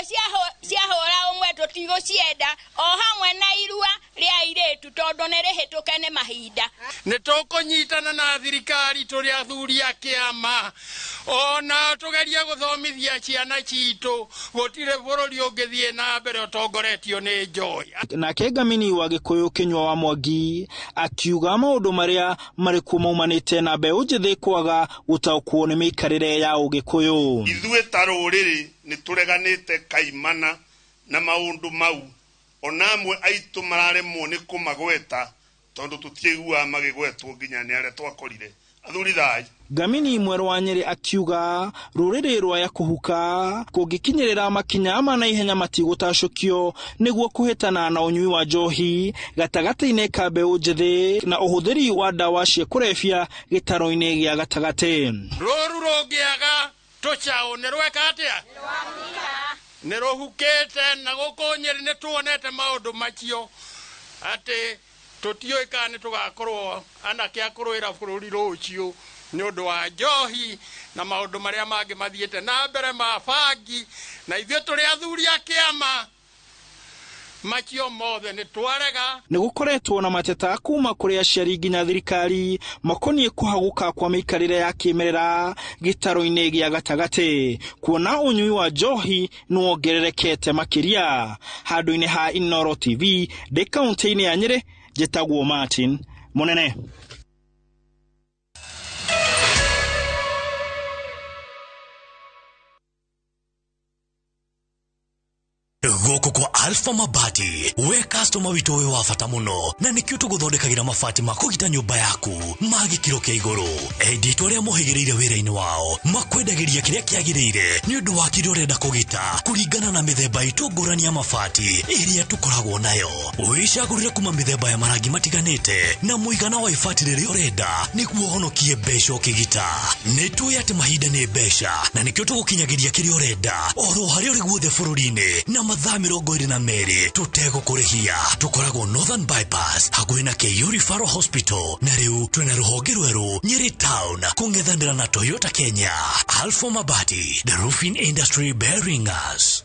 cia hũra ũmwe tũtigũcienda, o hamwe na irua rĩa airĩtu tondũ nĩ rĩhĩtũke nĩ mahinda. Nĩ tũkũnyitana na thirikari tũrĩ athuri a kĩama ona tũgerie gũthomithia ciana citũ, gũtirĩ bũrũri ũngĩthiĩ na mbere ũtongoretio nĩ njohi. Nake ngamini wa Gĩkũyũ Kĩnyua wa Mwangi akiuga maũndũ marĩa marĩ kuo maumanĩte na mbeũ njĩthĩ kwaga gũtaũkwo nĩ mĩikarĩre ya Ũgĩkũyũ. Ithuĩ ta rũrĩrĩ nĩ tũreganĩte kaimana na maũndũ mau Ona amwe aitũ mararemwo nĩ kũmagweta tondũ tũtiaiguaga magĩgwetwo nginya nĩ arĩa twakorire. Athuri thai. Ngamini mwerũ wa Nyeri akiuga rũrĩrĩ rwa Yakuhuka kũngĩkinyĩrĩra makinya ma naihenya matigũtacũkio nĩguo kũhĩtana na ũnyui wa njohi gatagatĩ-inĩ ka mbeũ njĩthĩ na ũhũthĩri wa ndawa cia kũrebia gĩtaro-inĩ gĩa gatagatĩ. Rũru rũngĩaga tũcaũ nĩ rweka atĩa? Nĩ rũhukĩte na gũkũ Nyeri nĩ tuonete maũndũ macio atĩ tũtiũĩ kana nĩ tũgakorwo anake a kũrũĩra bũrũri rũciũ nĩ ũndũ wa njohi na maũndũ marĩa mangĩ mathiĩte na mbere ma bangi, na ithuĩ tũrĩ athuri a kĩama macio mothe nĩ twarega. Nĩ gũkoretwo na mateta kuma kũrĩ aciari nginya thirikari makoniĩ kũhagũka kwa mĩikarĩre ya kĩmerera gĩtaro-inĩ gĩa gatagatĩ kuona ũnyui wa njohi nĩ wongererekete makĩria. Handũ-inĩ ha Inooro TV ndĩ kaũntĩ-inĩ ya Nyeri, njĩtagwo Martin Munene. Gũkũ kwa Alpha Mabati, we customer witũ wĩ wa bata mũno, na nĩkĩo tũgũthondekagĩra mabati ma kũgita nyũmba yaku ma gĩkĩro kĩa igũrũ. Endia aitũ arĩa mohĩgĩrĩire wĩra-inĩ wao makwendagĩria kĩrĩa kĩagĩrĩire nĩ ũndũ wa kĩrĩa ũrenda kũgita kũringana na mĩthemba itũ ngũrani ya mabati ĩrĩa tũkoragwo nayo. Wĩcagũrĩre kuma mĩthemba ya marangi matiganĩte na mũigana wa ibati rĩrĩa ũrenda nĩguo ũhonokie mbeca ũkĩgita. Nĩ tũĩ atĩ mahinda nĩ mbeca na nĩkĩo tũgũkinyagĩria kĩrĩa ũrenda oro harĩa ũrĩ guothe bũrũri-inĩ na mathaa 22 tũtegũkũrĩhia. Tũkoragwo Northern Bypass hakuhĩ na KU Referral Hospital, na rĩu twĩna rũhonge rwerũ Nyeri Town kũng'ethanĩra na Toyota Kenya. Alpha Mabati, the roofing industry bearing us.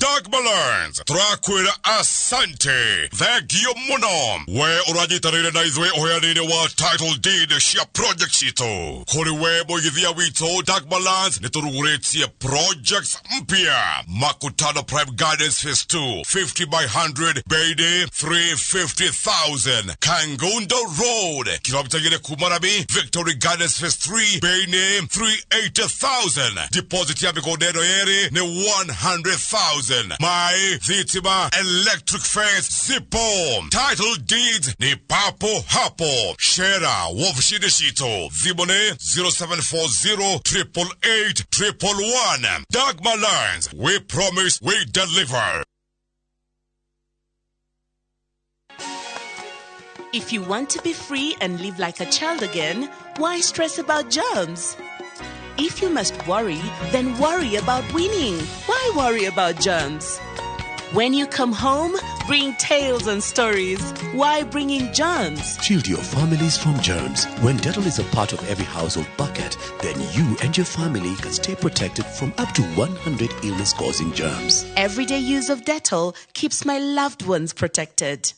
Dagmar Learns, tũrakwĩra asante, thengio mũno. We ũranyitanĩire na ithuĩ ũheani-inĩ wa title deed cia project citũ. Kũrĩ we mũigithia witũ Dagmar Learns, nĩ tũrugũrĩtie projects mpya. Makutano Prime Gardens Phase 2, 50 by 100, bei 350,000. Kangundo Road, kilomita 2 kuma Rami, Victory Gardens Phase 3, bei 380,000. Deposit ya mĩgũnda ĩno yerĩ nĩ 100,000. My thitima electric fence zipo. Title deeds ni papo hapo. Shera wofishini citũ. Thimũ nĩ 0740 888 111. Dagmar Learns, we promise we deliver. If you want to be free and live like a child again, why stress about germs? If you must worry, then worry about winning. Why worry about germs? When you come home, bring tales and stories. Why bring in germs? Shield your families from germs. When Dettol is a part of every household bucket, then you and your family can stay protected from up to 100 illness-causing germs. Everyday use of Dettol keeps my loved ones protected.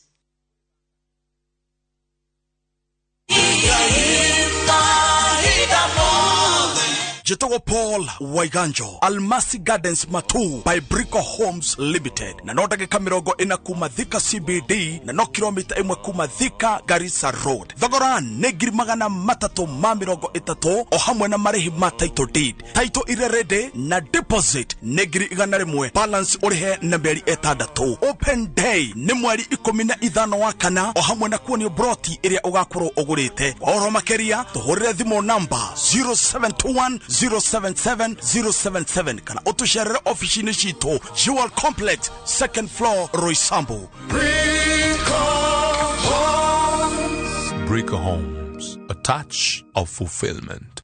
Jitagwo Paul Waiganjo, Almasi Gardens Matu by Brico Homes Limited, na no ndagĩka 40 kuma Thika CBD na no kilomita 1 kuma Thika Garissa Road. Thogora nĩ 330,000 o hamwe na marĩhi ma title deed. Title ire ready na deposit nĩ 100,000, balance ũrĩhe na mĩeri 6. Open day nĩ mweri 15 wa kana o hamwe na kuonio broti ĩrĩa ũgakorwo ũgũrĩte. Kwa ũhoro makĩria tũhũrĩre thimũ namba 0721 077 077 kana ũtũcerere ofici-inĩ citũ Jewel Complex, second floor, Roysambu. Brico Homes, a touch of fulfillment.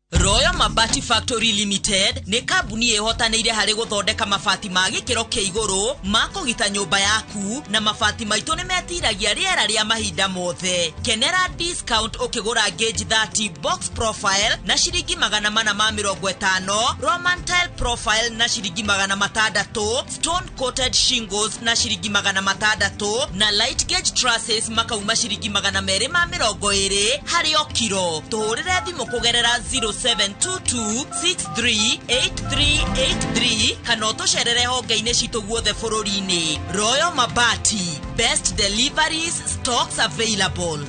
Royal Mabati Factory Limited nĩ kambuni ĩhotanĩire harĩ gũthondeka mabati ma gĩkĩro kĩa igũrũ ma kũgita nyũmba yaku, na mabati maitũ nĩ metiragia rĩera rĩa mahinda mothe. Kenera discount ũkĩgũra gauge 30 box profile na ciringi 450, Roman tile profile na ciringi 600, stone coated shingles na ciringi 600, na light gauge trusses makauma ciringi 220 harĩ o kiro. Tũhũrĩre thimũ kũgerera 0722638383 kana ũtũcerere honge-inĩ citũ guothe bũrũri-inĩ. Royal Mabati, best deliveries, stocks available.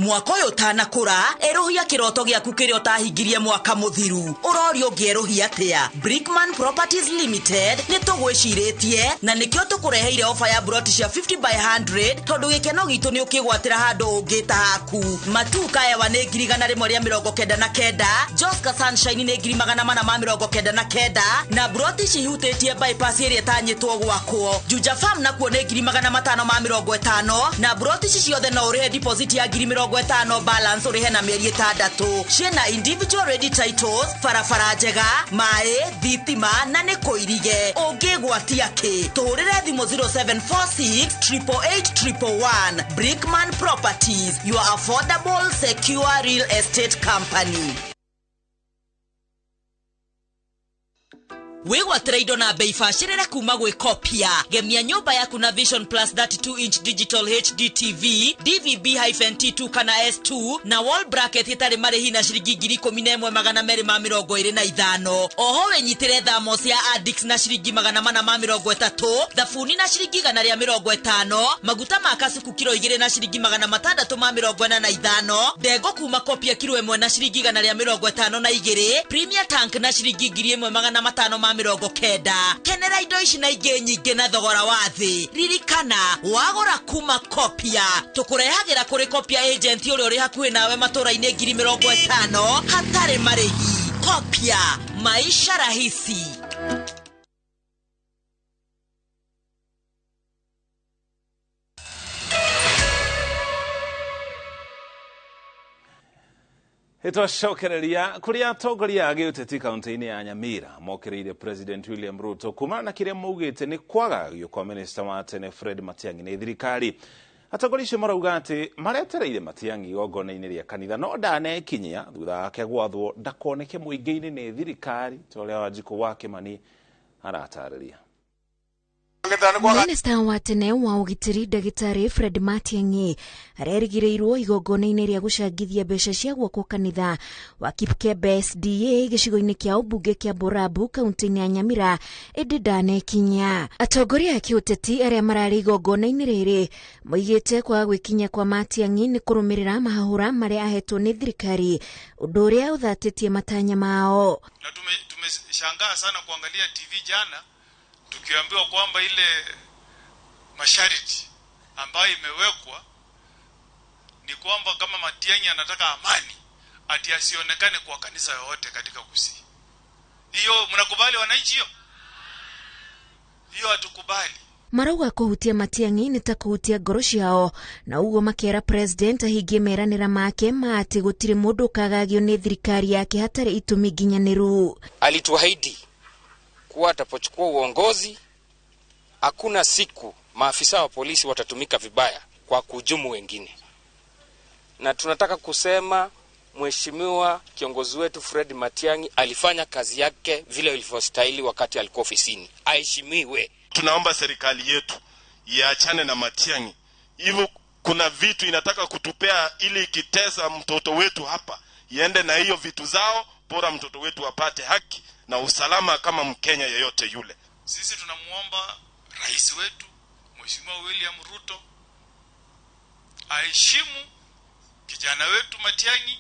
Mwaka ũyũ ũtanakũra, erũhia kĩroto gĩaku kĩrĩa ũtahingirie mwaka mũthiru. Ũrorio ũngĩerũhia atĩa? Brickman Properties Limited nĩ tũgwĩcirĩtie na nĩkĩo tũkũreheire ofa ya broti cia 50 by 100 tondũ gĩkeno gitũ nĩ ũkĩgwatĩra handũ ũngĩta haku. Matuka ewa nĩ 199,000, Joska Sunshine nĩ 499,000 na broti ici ihutĩtie bypass ĩrĩa ĩtanyĩtwo gwakwo. Juja Farm nakuo nĩ 550,000 na broti ici ciothe no ũrĩhe deposit ya 50,000 balance ũrĩhe na mĩeri 6. Ciĩna individual ready titles, barabara njega, maĩ, thitima na nĩ kũirige. Ũngĩgwatia kĩ? Tũhũrĩre thimũ 0746 888 111. Brickman Properties, your affordable, secure real estate company. Wĩgwatĩre indo na bei bacĩrĩre kuma gwĩ Kopia. Gemia nyũmba yaku na Vision Plus 32 inch digital HD TV, DVB-T2 kana S2 na wall bracket ĩtarĩ marĩhi na ciringi 11,225. Oho wĩnyitĩre thamos ya Addicts na ciringi 430, thabuni na ciringi 150, maguta ma kasuku kiro 2 na ciringi 645, ndengũ kuma Kopia kiro 1 na ciringi 152, Premier Tank na ciringi 1,590. Kenera indo ici na ingĩ nyingĩ na thogora wa thĩ. Ririkana, wagũra kuma Kopia tũkũrehagĩra kũrĩ Kopia agent ũrĩa ũrĩ hakuhĩ nawe matũra-inĩ 50,000 hatarĩ marĩhi. Kopia, maisha rahisi. Ĩtwacokereria kũrĩa atongoria a gĩũteti kaunti-inĩ ya Nyamira mokĩrĩire President William Ruto kumana na kĩrĩa maugĩte nĩ kwagagio kwa minista wa tene Fred Matiang'i nĩ thirikari. Atongoria acio marauga atĩ maretereire Matiang'i igongona-inĩ rĩa kanitha no ndanekinyia thutha wake gwathwo ndakoneke mũingĩ-inĩ nĩ thirikari ta ũrĩa Wanjikũ wa Kĩmani aratarĩria. Minista wa tene wa ũgitĩri ndagĩtarĩ Fred Matiang'i arerĩgĩrĩirwo igongona-inĩ rĩa gũcangithia mbeca cia gwakwo kanitha wa Kipkebe SDA gĩcigo-inĩ kĩa ũmbunge kĩa Borabu kaunti-inĩ ya Nyamira ĩndĩ ndanekinya. Atongoria a kĩũteti arĩa mararĩ igongona-inĩ rĩrĩ moigĩte kwaga gwĩkinya kwa Matiang'i nĩ kũrũmĩrĩra mahahũra marĩa ahetwo nĩ thirikari, ũndũ ũrĩa ũthatĩtie matanya mao. Na tumeshangaa sana kuangalia TV jana tukiambiwa kwamba ile masharti ambayo imewekwa ni kwamba kama Matiang'i anataka amani ati asionekane kwa kanisa yoyote katika Kisii. Hiyo mnakubali wananchi hiyo? Hiyo hatukubali. Marauga kũhutia Matiang'i nĩ ta kũhutia ngoro ciao na ũguo makera president ahingie meranĩra make ma atĩ gũtirĩ mũndũ ũkagagio nĩ thirikari yake hatarĩ itũmi nginyanĩru. Alituahidi kuwa atapochukua uongozi hakuna siku maafisa wa polisi watatumika vibaya kwa kuhujumu wengine. Na tunataka kusema mheshimiwa kiongozi wetu Fred Matiang'i alifanya kazi yake vile ilivyostahili wakati alikuwa ofisini. Aheshimiwe. Tunaomba serikali yetu iachane na Matiang'i. Hivyo kuna vitu inataka kutupea ili ikitesa mtoto wetu hapa, iende na hiyo vitu zao, bora mtoto wetu apate haki na usalama kama Mkenya yeyote yule. Sisi tunamuomba rais wetu Mheshimiwa William Ruto aheshimu kijana wetu Matiang'i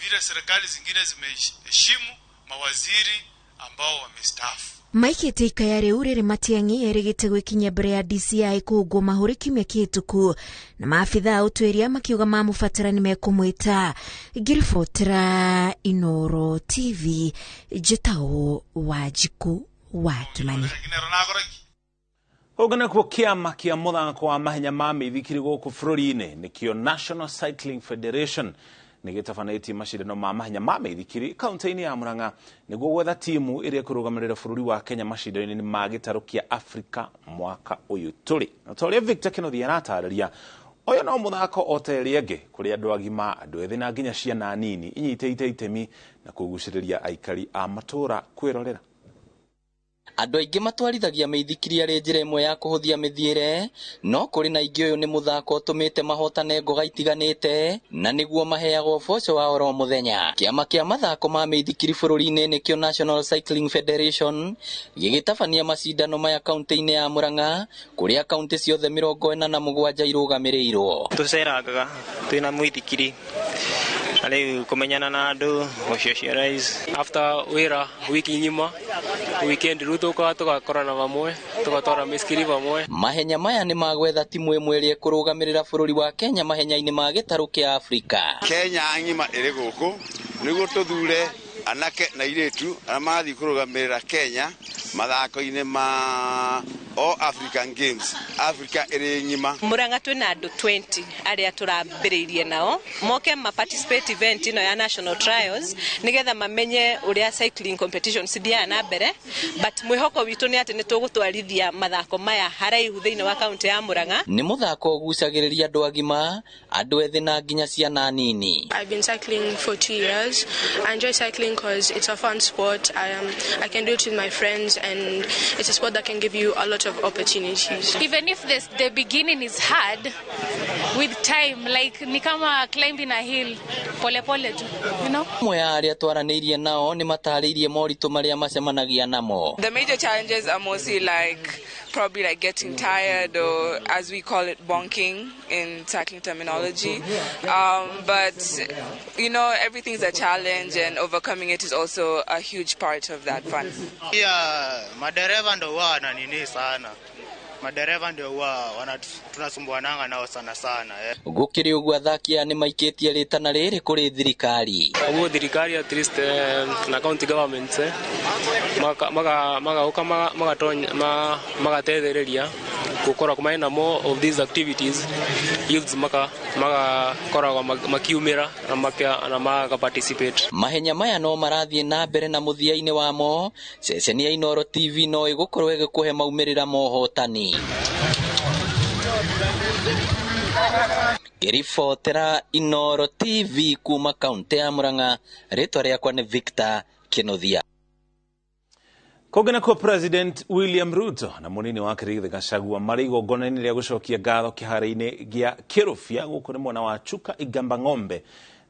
vile serikali zingine zimeheshimu mawaziri ambao wamestaafu. Maikĩte ikaya rĩu rĩrĩ Matiang'i erĩgĩte gwĩkinyia mbere ya DCI kũhũngwo mahũri kiumia kĩhĩtũku na maabithaa a ũtuĩria makiuga mamũbatara nĩmekũmwĩta. Ngĩribotera Inooro TV, njĩtagwo Wanjikũ wa Kĩmani. Kũu nakuo kĩama kĩa mũthako wa mahenya ma mĩithikiri gũkũ bũrũri-inĩ nĩkĩo National Cycling Federation nĩgĩtabanĩtie macindano ma mahenya ma mĩithikiri kaunti-inĩ ya Murang'a nĩguo gwetha timu ĩrĩa ĩkũrũgamĩrĩra bũrũri wa Kenya macindano-inĩ ma gĩtarũ kĩa Afrika mwaka ũyũ tũrĩ. Na ta ũrĩa Victor Kĩnuthia aratarĩria, ũyũ no mũthako o ta ĩrĩa ĩngĩ kũrĩ andũ agima, andũ ethĩ na nginya ciana nini inyitĩte itemi na kũgucĩrĩria aikari a matũũra kwĩrorera. Andũ aingĩ matwarithagia mĩithikiri arĩ njĩra ĩmwe ya kũhũthia mĩthiĩre, no kũrĩ na aingĩ ũyũ nĩ mũthako ũtũmĩte mahotane ngoga itiganĩte na nĩguo maheagwo ũboco wa oro mũthenya. Kĩama kĩa mathako ma mĩithikiri bũrũri-inĩ nĩkĩo National Cycling Federation gĩgĩtabania macindano maya kaunti-inĩ ya Murang'a kũrĩa kaunti ciothe 47 irũgamĩrĩirwo. Tũcerangaga twĩna mũithikiri na rĩu kũmenyana na andũ, gũ-socialize. After wĩra wiki ng'ima, weekend rĩu tũkaga tũgakorana vamwe, tũgatwara mĩithikiri vamwe. Mahenya maya nĩ magwetha timu ĩmwe ĩrĩa ĩkũrũgamĩrĩra bũrũri wa Kenya mahenya-inĩ ma gĩtarũ kĩa Afrika. Kenya ng'ima ĩrĩ gũkũ nĩguo tũthure anake na airĩtu arĩa marathiĩ kũrũgamĩrĩra Kenya mathako-inĩ ma All African Games, Africa ĩrĩ ng'ima. Murang'a twĩna andũ 20 arĩa tũrambĩrĩirie nao moke ma participate event ĩno ya national trials nĩgetha mamenye ũrĩa cycling competition cithiaga na mbere, but mwĩhoko witũ nĩ atĩ nĩ tũgũtwarithia mathako maya haraihu thĩinĩ wa kaunti ya Murang'a. Nĩ mũthako ũgucagĩrĩria andũ agima, andũ ethĩ na nginya ciana nini. I've been cycling for 2 years. I enjoy cycling because it's a fun sport. I can do it with my friends, and it's a sport that can give you a lot of opportunities. Even if the beginning is hard, with time, like ni kama climbing a hill, pole pole tu, you know? Amwe a arĩa twaranĩirie nao nĩ matarĩirie moritũ marĩa macemanagia namo. The major challenges are mostly like probably like getting tired, or as we call it, bonking in cycling terminology. But you know, everything's a challenge, and overcoming it is also a huge part of that fun. Pia madereva ndo huwa wananini sana. Madereva ndio huwa tunasumbuananga nao sana sana. Gũkĩrĩ ũguo athaki aya nĩ maikĩtie rĩtana rĩrĩ kũrĩ thirikari. Ũguo thirikari at least na county governments magauka magatethereria gũkorwo mena more of these activities, youths magakoragwo makiumĩra na maga participate. Mahenya maya no marathiĩ na mbere na mũthia-inĩ wamo, ceceni ya Inooro TV no ĩgũkorwo ĩgĩkũhe maumĩrĩra ma ũhotani. Ngĩribotera Inooro TV kuma kaunti ya Murang'a, rĩtwa rĩakwa nĩ Victor Kĩnuthia. Kũngĩ nakuo President William Ruto na mũnini wake Rigathi Gachagua marĩ igongona-inĩ rĩa gũcokia ngatho kĩharo-inĩ gĩa Kĩrũbia gũkũ nĩ mwena wa Chuka Igamba Ng'ombe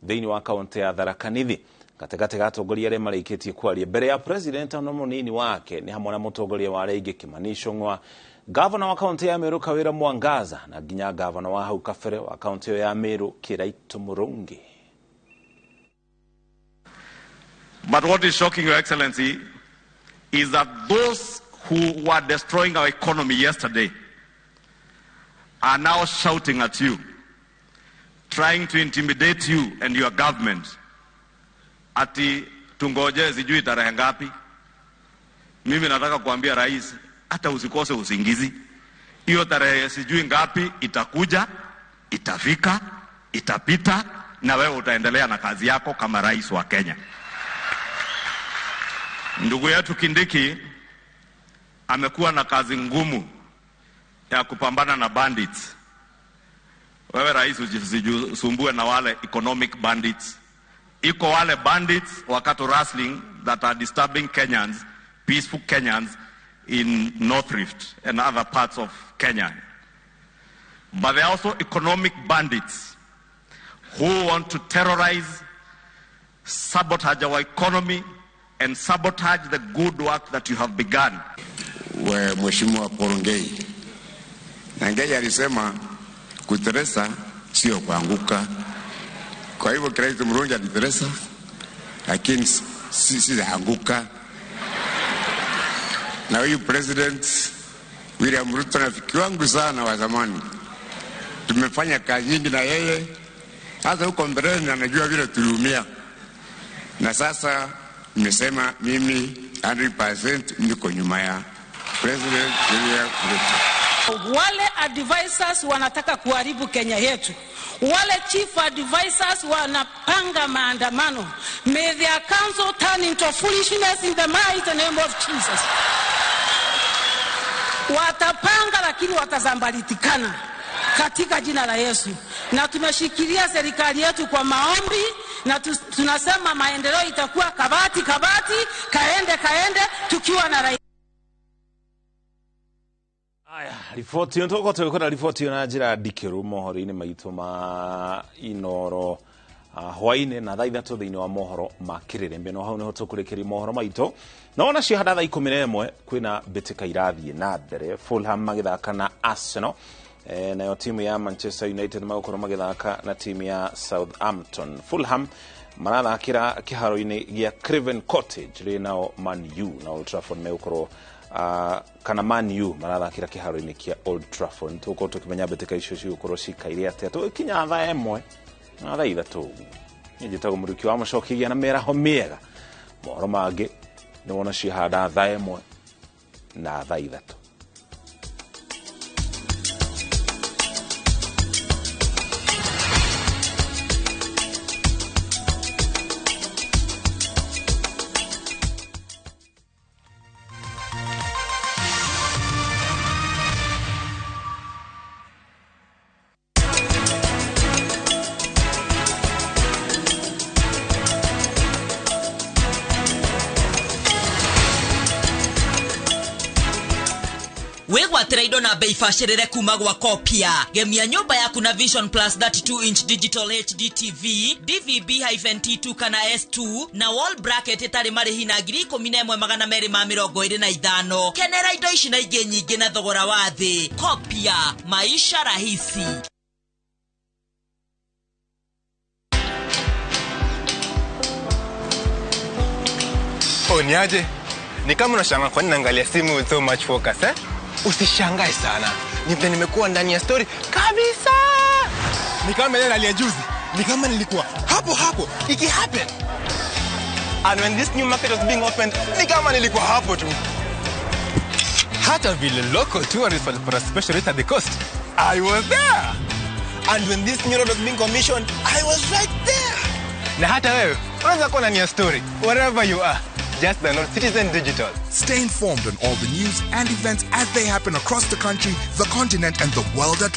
thĩinĩ wa kaunti ya Tharaka Nithi. Gatagatĩ ga atongoria arĩa marĩkĩtie kwaria mbere ya President na mũnini wake nĩ hamwe na mũtongoria wa arĩa aingĩ Kimani Ichung'wa, gavana wa kaunti ya Meru Kawira Mwangaza na nginya gavana wa hau kabere wa kaunti ĩyo ya Meru Kiraitu Murungi. But what is shocking, Your Excellency, is that those who were destroying our economy yesterday are now shouting at you, trying to intimidate you and your government. Ati tungoje sijui tarehe ngapi. Mimi nataka kuambia rais, hata usikose usingizi. Hiyo tarehe sijui ngapi itakuja, itafika, itapita, na wewe utaendelea na kazi yako kama rais wa Kenya. Ndugu yetu Kindiki amekuwa na kazi ngumu ya kupambana na bandits. Wewe rais usijisumbue na wale economic bandits. Iko wale bandits wa cattle rustling that are disturbing Kenyans, peaceful Kenyans in North Rift and other parts of Kenya. But there are also economic bandits who want to terrorize, sabotage our economy, and sabotage the good work that you have begun. We Mheshimiwa Paul Ngei. Na Ngei alisema kuteresa sio kuanguka. Kwa hivyo Kiraitu Murungi aliteresa, lakini si anguka. Na huyu President William Ruto rafiki wangu sana wa zamani, tumefanya kazi nyingi na yeye, hata huko mbeleni anajua vile tuliumia. Na sasa nimesema mimi 100% niko nyuma ya President William Ruto. Wale advisors wanataka kuharibu Kenya yetu. Wale chief advisors wanapanga maandamano. May their counsel turn into foolishness in the mighty name of Jesus. Watapanga lakini watazambalitikana katika jina la Yesu. Na tumeshikilia serikali yetu kwa maombi, na tunasema maendeleo itakuwa kabati kabati, kaende kaende, tukiwa na rais. Riboti ĩyo tũgũkorwo tũgĩkora riboti ĩyo na njĩra ndikĩru mohoro-inĩ maitũ ma Inoro hwainĩ na thaa 3 thĩinĩ wa mohoro ma kĩrĩrĩmbĩ. No hau nĩho tũkũrĩkĩria mohoro maitũ. No onacio handa thaa 11 kwĩna mbĩtĩka irathiĩ na mbere, Fulham magĩthaka na Arsenal, nayo timu ya Manchester United magũkorwo magĩthaka na timu ya Southampton. Fulham marathakĩra kĩharo-inĩ gĩa Craven Cottage, rĩ nao Man U na Old Trafford megũkorwo kana Man U marathakĩra kĩharo-inĩ kĩa Old Trafford. Tũgũkorwo tũkĩmenya mbĩtĩka icio cigũkorwo cikaire atĩa tũgĩkinya thaa 1 na thaa 3 ũguo. Niĩ njĩtagwo Mũrĩki wa Mũcoki, na mĩaraho mĩega. Mohoro mangĩ nĩ wona cihanda thaa 1 na thaa 3. Wĩgwatĩra indo na bei bacĩrĩre kuma gwa Kopia. Gemia nyũmba yaku na Vision Plus 32 inch digital HD TV, DVB-T2 kana S2 na wall bracket ĩtarĩ marĩhi na 11,225. Kenera indo ici na ingĩ nyingĩ na thogora wa thĩ. Kopia, maisha rahisi. Oh, niaje? Ni kama unashangaa kwa nini naangalia simu with so much focus, eh? Usishangae sana. Ni vile nimekuwa ndani ya story kabisa. Ni kama ile rally ya juzi. Ni kama nilikuwa hapo hapo iki happen. And when this new market was being opened, ni kama nilikuwa hapo tu. Hata vile local tourists walipata special rate at the coast, I was there. And when this new road was being commissioned, I was right there. Na hata wewe unaweza kuwa ndani ya story wherever you are. Just download Citizen Digital. Stay informed on all the news and events as they happen across the country, the continent, and the world at